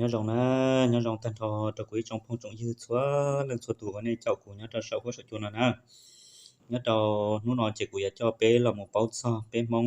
Nyob zoo na, nyob zoo tag nrho rau kuv ib tsoom phooj tsoom ywg txhua leej txhua tus uas nej caum kuv nyob rau saum huab saum cua no na. Nyob rau hnub no ces kuv yuav coj peb los mus paub txog peb Hmoob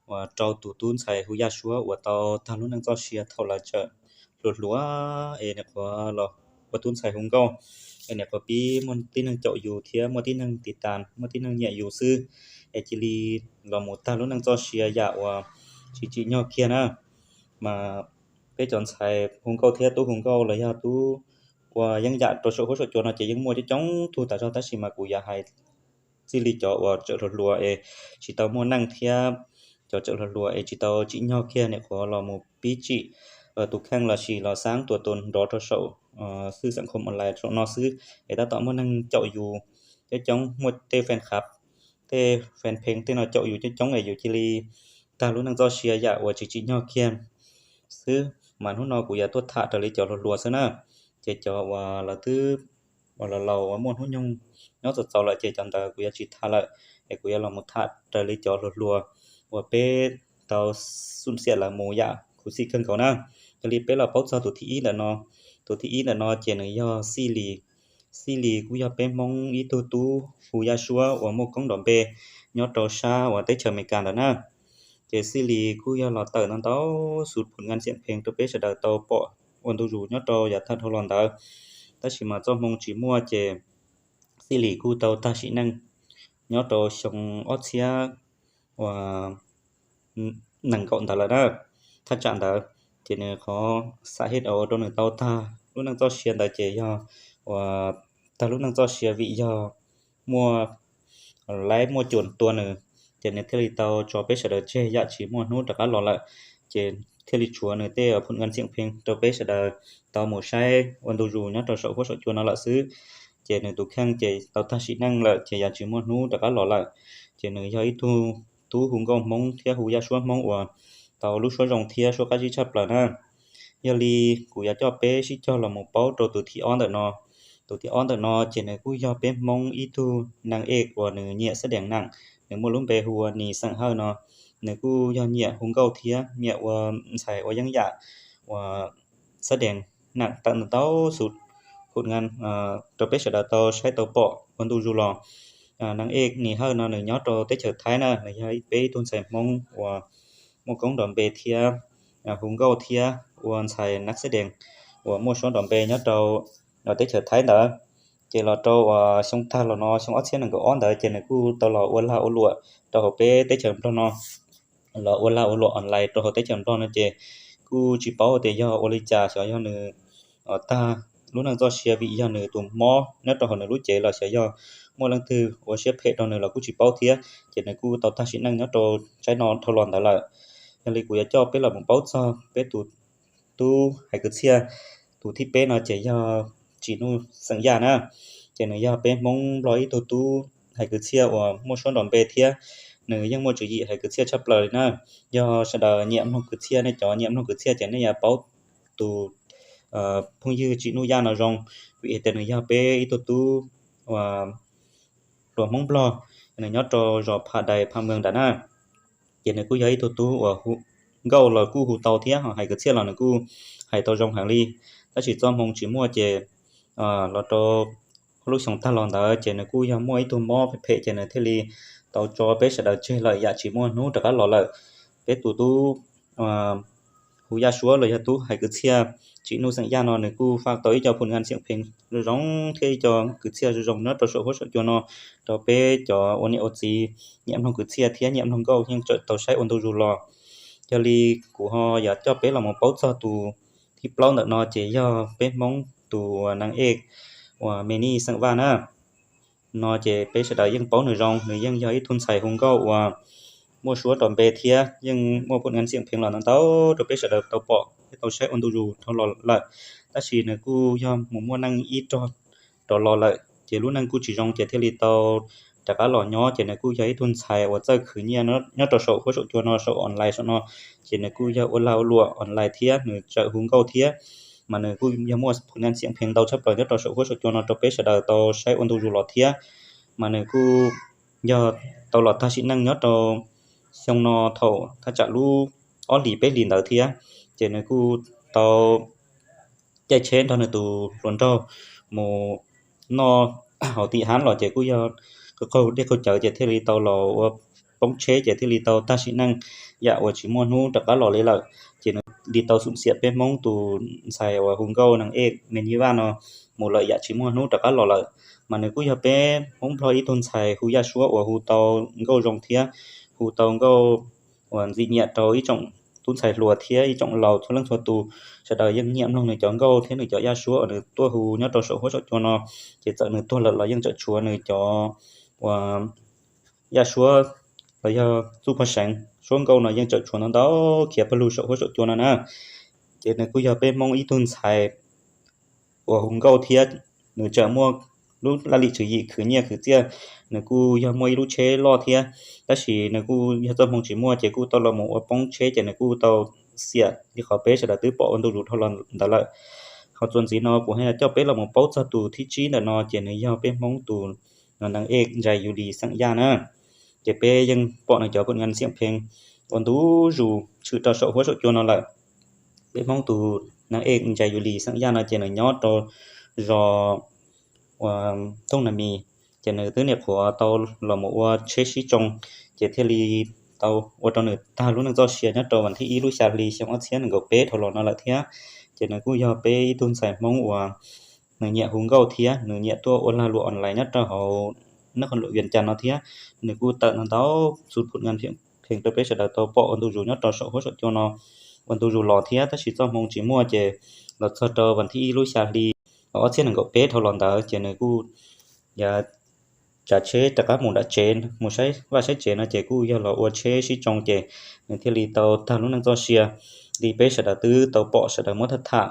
uas rau tus tub ntxhais hu Yaj Suab uas tau tag lub neej txoj sia thaum lawv tseem hluas hluas es nim qhuav los ua tub ntxhais hu nkauj, es nim qhuav pib muaj tib neeg caum yus thiab muaj tib neeg tiv tas, muaj tib neeg nyiam yus xwb, es cia li los mus tag lub neej txoj sia yam uas tsis tsim nyog kiag na. Mas peb cov ntxhais hu nkauj thiab tub hu nkauj los yog tub ua yeeb yam rau saum huab saum cua no ces yeej muaj coob coob tug tas zog, tab sis mas kuv yuav hais txij li cov uas tseem hluas hluas es tsis tau muaj neej thiab cov tseem hluas hluas es tsis tau tsim nyog kiag nim qhuav los mus pib tsim tus kheej los sis los xaab tua tus nrov rau saum xwb xeem khom online saum no xwb, es tab tom muaj neeg caum yus coob coob, muaj tej fan club, tej fan page tej no caum yus coob coob es yus cia li tag lub neej txoj sia yam uas tsis tsim nyog kiag xwb. Mas hnub no kuv yuav tuaj tham raws li cov hluas hluas xwb na, ces cov uas lawv twb uas laus laus uas muaj hnub nyoog nyob txaus txaus lawm ces cov ntawd kuv yuav tsis tham lawm, es kuv yuav los mus tham raws li cov hluas hluas uas peb tau xub xiam lawv mus yam khuv xim kawg nkaus na. Yog li peb los paub txog tus thib ib ntawm no. Tus thib ib ntawm no ces nws yog Xij Lis. Xij Lis kuj yog peb Hmoob ib tug tub hu Yaj Suab uas muaj koob nrov npe nyob rau sab uas teb chaws Amelikas ntawd na. Ces Xij Lis kuj yog los tawm ntau ntau xus phum ngan xiam pheej rau peb sawv daws tau pom ua ntu zus nyob rau yav tag dhau los ntawd, tab sis mas txoj hmoo tsis muaj ces Xij Lis kuj tau tag sim neej nyob rau xyoo ob txhiab uas nees nkaum ntawd lawm na. Thaj tsam ntawd ces nws qhov xav hej ua rau nws tau tag lub neej txoj sia ntawd ces yog uas tag lub neej txoj sia vim yog muaj laib muaj cuam tua nws, ces nws thiaj li tau tso peb sawv daws tseg yam tsis muaj hnub rov qab los lawm. Ces thiaj li tshuav nws tej phum ngan xiam pheej rau peb sawv daws tau mus saib ua ntu zus nyob rau saum huab saum cua no lawm xwb. Ces nws tus kheej ces tau tag sim neej lawm ces yam tsis muaj hnub rov qab los lawm. Ces nws yog ib tug tub hu nkauj Hmoob thiab hu Yaj Suab Hmoob uas tau lub suab zoo thiab suab qab zib tshaj plaws na. Yog li kuv yuav coj peb sib cog los mus paub rau tus thib ob ntawm no. Tus thib ob ntawm no ces nws kuj yog peb Hmoob ib tug naj ej uas nws nyiam xab dees nam, nws muaj lub npe hu ua Nis Xeem Hawj no. Nws kuj yog nyiam hu nkauj thiab nyiam ua ntxhais ua yeeb yam uas xab dees nam tawm ntau xus phum ngan rau peb sawv daws tau saib tau pom ua ntu zus los. Naj ej Nis Hawj no nws nyob rau teb chaws Thaib na, nws yog peb ib tug ntxhais Hmoob uas muaj koob nrov npe thiab hu nkauj thiab ua ntxhais naj xab dees uas muaj suab nrov npe nyob rau teb chaws Thaib ntawd. Ces los rau uas xyoo tag los no xyoo ob txhiab nees nkaum ob ntawd ces nws kuj tau los ua lag ua luam rau hauv peb teb chaws Nplog no. Los ua lag ua luam online rau hauv teb chaws Nplog no ces kuj tsis paub tias yog ua li cas, xyov yog nws tag lub neej txoj sia vim yog nws tus mob nyob rau hauv nws lub cev los xyov yog muaj leej twg ua siab phem rau nws los kuj tsis paub thiab, ces nws kuj tau tag sim neej nyob rau tsaib no dhau los ntawd lawm. Yog li kuv yuav coj peb los mus paub txog peb tus tub hais kwv txhiaj tus thib peb no ces yog Tsim Nuj Xeem Yaj na. Ces nws yog peb Hmoob Nplog ib tug tub hais kwv txhiaj uas muaj suab nrov npe thiab nws yeej muaj tswv yim hais kwv txhiaj tshaj plaws li na. Yog sawv daws nyiam mloog kwv txhiaj, nej cov nyiam mloog kwv txhiaj ces nej yuav paub tus phooj ywg Tsim Nuj Yaj no zoo, vim tias nws yog peb ib tug tub uas hluas Hmoob Nplog, nws nyob rau zos Pha Dais Pha Mws ntawd na. Ces nws kuj yog ib tug tub uas hu nkauj los kuj hu tau thiab hais kwv txhiaj los nws kuj hais tau zoo heev li. Tab sis txoj hmoo tsis muaj ces los rau lub xyoo tag los ntawd ces nws kuj yog muaj ib tug mob phem phem ces nws thiaj li tau tso peb sawv daws tseg lawm yam tsis muaj hnub rov qab los lawm. Peb tus tub hu Yaj Suab los yog tub hais kwv txhiaj Tsim Nuj Xeem Yaj no nws kuj faj tau ib co phum ngan xiam pheej zoo zoo thiab ib co kwv txhiaj zoo zoo nyob rau saum huab saum cua no rau peb cov ua niam ua txiv nyiam mloog kwv txhiaj thiab nyiam mloog nkauj yeej tseem tau saib ua ntu zus los. Yog li kuv ho yuav coj peb los mus paub txog tus thib plaub ntawm no ces yog peb Hmoob tus uas naj ej uas Me Nij Xeem Vaj na. No ces peb sawv daws yeej paub nws zoo, nws yeej yog ib tug ntxhais hu nkauj uas muaj suab nrov npe thiab yeej muaj phum ngan xiam pheej los ntau ntau rau peb sawv daws tau pom thiab tau saib ua ntu zus dhau los lawm. Tab sis nws kuj yog mus muaj neej ib rog rov los lawm ces lub neej kuj tsis zoo ces thiaj li tau rov qab los nyob ces nws kuj yog ib tug ntxhais uas txawj khwv nyiaj nyob rau saum huab saum cua no saum online saum no. Ces nws kuj yog ua lag ua luam online thiab nws tseem hu nkauj thiab, mas nws kuj yog muaj phum ngan xiam pheej ntau tshaj plaws nyob rau saum huab saum cua no rau peb sawv daws tau saib ua ntu zus los thiab. Mas nws kuj yog tau los tag sim neej nyob rau xyoo no thaum thaj tsam lub ob hlis peb hlis ntawd thiab, ces nws kuj tau tej tsheb nrog nws tus hluas nraug mus noj hauv tim hab los ces kuj yog qaug dej qaug cawv ces thiaj li tau los ua poob tsheb ces thiaj li tau tag sim neej yam uas tsis muaj hnub rov qab los li lawm. Ces nws li tau xum xiam peb Hmoob tus ntxhais uas hu nkauj nws ej me nyij vaj no mus lawm yam tsis muaj hnub rov qab los lawm. Mas nws kuj yog peb Hmoob Nplog ib tug ntxhais hu yaj suab uas hu tau nkauj zoo thiab hu tau nkauj uas ntxim nyiam rau ib tsoom tub ntxhais hluas thiab ib tsoom laus txhua leej txhua tus. Sawv daws yeej nyiam mloog nws cov nkauj thiab nws cov yaj suab uas nws tuaj hu nyob rau saum huab saum cua no. Ces txawm nws tuag lawm los yeej tseem tshuav nws cov uas yaj suab los yog txuj pog seev suab nkauj no yeej tseem tshuav ntau ntau khiav pawg lug saum huab saum cua no na. Ces nws kuj yog peb Hmoob ib tug ntxhais uas hu nkauj thiab nws tseem muaj lub laj lim tswv yim khwv nyiaj khwv txiaj. Nws kuj yog muaj ib lub tsheb loj thiab, tab sis nws kuj yog txoj hmoo tsis muaj ces kuj tau los mus ua poob tsheb ces nws kuj tau xiam li qhov peb sawv daws twb pom ua ntu zus dhau los ntawd lawm. Ho txuas ntxiv no kuv haj yam coj peb los mus paub txog tus thib tsib ntawm no ces nws yog peb Hmoob tus nws ej Ntsais Yus Lis xeem Yaj na. Ces peb yeej pom nws cov phum ngan xiam pheej ua ntu zus tshwm rau saum huab saum cua no lawm. Peb Hmoob tus nws ej Ntsais Yus Lis xeem Yaj no ces nws nyob rau zos uas Tooj Nas Mis, ces nws twb nyuam qhuav tau los mus ua tsheb sib tsoo, ces thiaj li tau ua rau nws tag lub neej txoj sia nyob rau vas thib ib lub xya hli xyoo ob txhiab nees nkaum peb dhau los no lawm thiab. Ces nws kuj yog peb ib tug ntxhais Hmoob uas nws nyiam hu nkauj thiab nws nyiam tuaj ua lag luam online nyob rau hauv nab qhov luam Vias Cas no thiab. Nws kuj tawm ntau ntau txuj phum ngan pheej rau peb sawv daws tau pom ua ntu zus nyob rau saum huab saum cua no ua ntu zus los thiab, tab sis txoj hmoo tsis muaj ces los txog rau vas thib ib lub xya hli ob txhiab nees nkaum peb dhau los ntawd ces nws kuj ya tsav tsheb rov qab mus nram tsev mus saib vaj saib tsev no ces kuj yog los ua tsheb sib tsoo ces nws thiaj li tau tag lub neej txoj sia li peb sawv daws twb tau pom sawv daws muab tham tham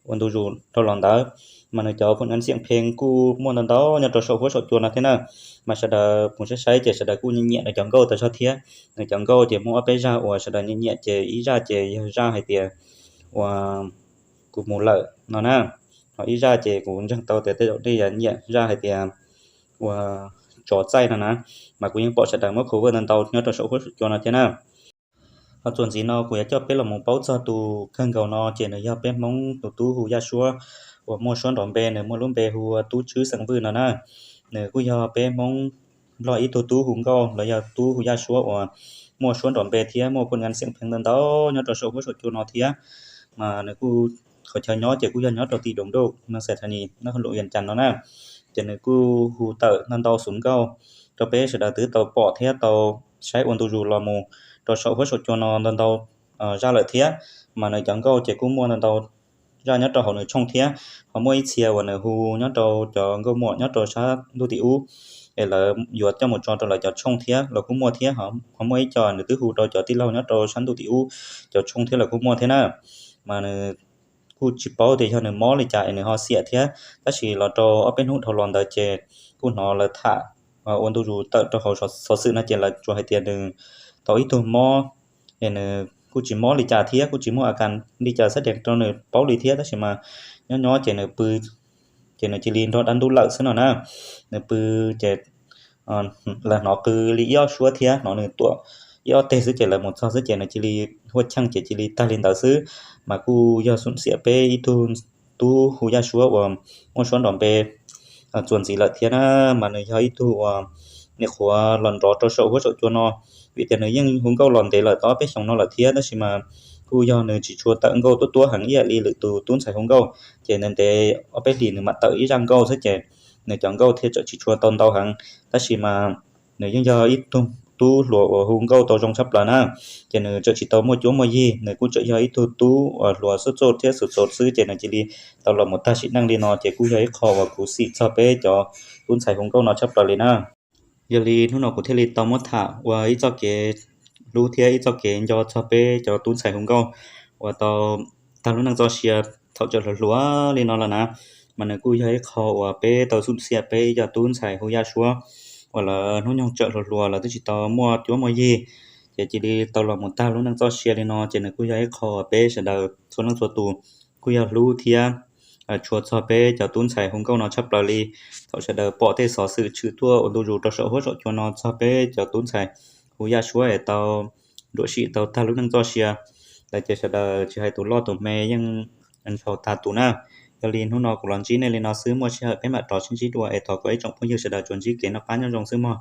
ua ntu zus dhau los ntawd. Mas nws cov phum ngan xiam pheej kuj muaj ntau ntau nyob rau saum huab saum cua no thiab na. Mas sawv daws mus saib saib ces sawv daws kuj nyiam nws cov nkauj tas zog thiab. Nws cov nkauj ces muaj ob peb zaj uas sawv daws nyiam nyiam ces ib zaj ces yog zaj hais tias uas kuv mus lawm no na. Ho ib zaj ces kuv ntseeg tau tias tej zaum nej yuav nyiam zaj hais tias uas tsov txaij no na. Mas kuv yeej pom sawv daws muab cover ntau ntau nyob rau saum huab saum cua no thiab na. Ho txuas ntxiv no kuv yuav coj peb los mus paub txog tus kawg nkaus no ces nws yog peb Hmoob tus tub hu yaj suab uas muaj suab nrov npe, nws muaj lub npe hu ua Tub Tswb xeem Vwj no na. Nws kuj yog peb Hmoob Nplog ib tug tub hu nkauj los yog tub hu yaj suab uas muaj suab nrov npe thiab muaj phum ngan xiam pheej ntau ntau nyob rau saum huab saum cua no thiab. Mas nws kuj qhov chaw nyob ces kuj yog nyob rau tim Doos Doj, Naj Xais Thas Nis, nab qhov luam Vias Cas no na. Ces nws kuj hu tawm ntau ntau xus nkauj rau peb sawv daws twb tau pom thiab tau saib ua ntu zus los mus rau saum huab saum cua no ntau ntau zaj lawm thiab. Mas nws cov nkauj ces kuj muaj ntau ntau zaj nyob rau hauv nws tshooj thiab. Ho muaj ib txhia uas nws hu nyob rau cov nkauj muam nyob rau sab ntuj tim ub es lawv yuav coj mus tso rau lawv cov tshooj thiab los kuj muaj thiab. Ho muaj ib co nws twb hu rau cov tij laug nyob rau sab ntuj tim ub cov tshooj thiab lawv kuj muaj thiab na. Mas nws kuj tsis paub tias yog nws mob li cas es nws ho xiam thiab, tab sis los rau ob peb hnub dhau los ntawd ces kuj hnov lawv tham ua ntu zus tawm rau hauv xov xwm no ces lawv tsuas hais tias nws tau ib tug mob es nws kuj tsis mob li cas thiab kuj tsis muaj a kas li cas xab dees rau nws paub li thiab, tab sis mas nyob nyob ces nws pw ces nws cia li nrog dab ntub lawm xwb no na. Nws pw ces lawv hnov qw li ib ob suab thiab hnov nws tuam ib ob teg xwb ces lawv mus txog xwb ces nws cia li huaj cheej ces cia li tag li ntawd xwb. Mas kuj yog xum xiam peb ib tug tub hu yaj suab uas muaj suab nrov npe txuas ntxiv lawm thiab na. Mas nws yog ib tug uas nyuam qhuav los nrov rau saum huab saum cua no, vim tias nws yeej hu nkauj los ntev lawm tau ob peb xyoos no lawm thiab, tab sis mas kuj yog nws tsis tshua tawm nkauj tuab tuab heev ib yam li lwm tus tub ntxhais hu nkauj, ces ntev ntev ob peb hlis nws mam tawm ib zaj nkauj xwb ces nws cov nkauj thiaj tseem tsis tshua tau ntau heev. Tab sis mas nws yeej yog ib tug tub hluas uas hu nkauj tau zoo tshaj plaws na. Ces nws tseem tsis tau muaj cuab muaj yig, nws kuj tseem yog ib tug tub uas hluas xub txuj thiab xus txaus xwb ces nws cia li tau los mus tag sim neej li no ces kuj yog ib qho uas khuv xim txog peb cov tub ntxhais hu nkauj no tshaj plaws li na. Yog li hnub no kuv thiaj li tau muab tham ua ib txoj kev hlub thiab ib txoj kev nco txog peb cov tub ntxhais hu nkauj uas tau tag lub neej txoj sia thaum tseem hluas hluas li no lawm na. Mas nws kuj yog ib qho uas peb tau xum xiam peb ib co tub ntxhais hu yaj suab uas lawv hnub nyoog tseem hluas hluas lawv twb tsis tau muaj cuab muaj yig, ces cia li tau los mus tag lub neej txoj sia li no ces nws kuj yog ib qho uas peb sawv daws txhua leej txhua tus kuj yog hlub thiab tshua txog peb cov tub ntxhais hu nkauj no tshaj plaws li. Thaum sawv daws pom tej xov xwm tshwm tuaj ua ntu zus rau saum huab saum cua no txog peb cov tub ntxhais hu yaj suab es tau nruam sim tau tag lub neej txoj sia, lawv ces sawv daws tsis hais tus loj tus me yeej ntxhov tag tus na. Yog li hnub no kuv los ntsib nej li no xwb, muaj sij hawm peb mam rov sib ntsib dua es thov kom ib tsoom phooj ywg sawv daws tsuas ntsib kev noj qab nyob zoo xwb mog.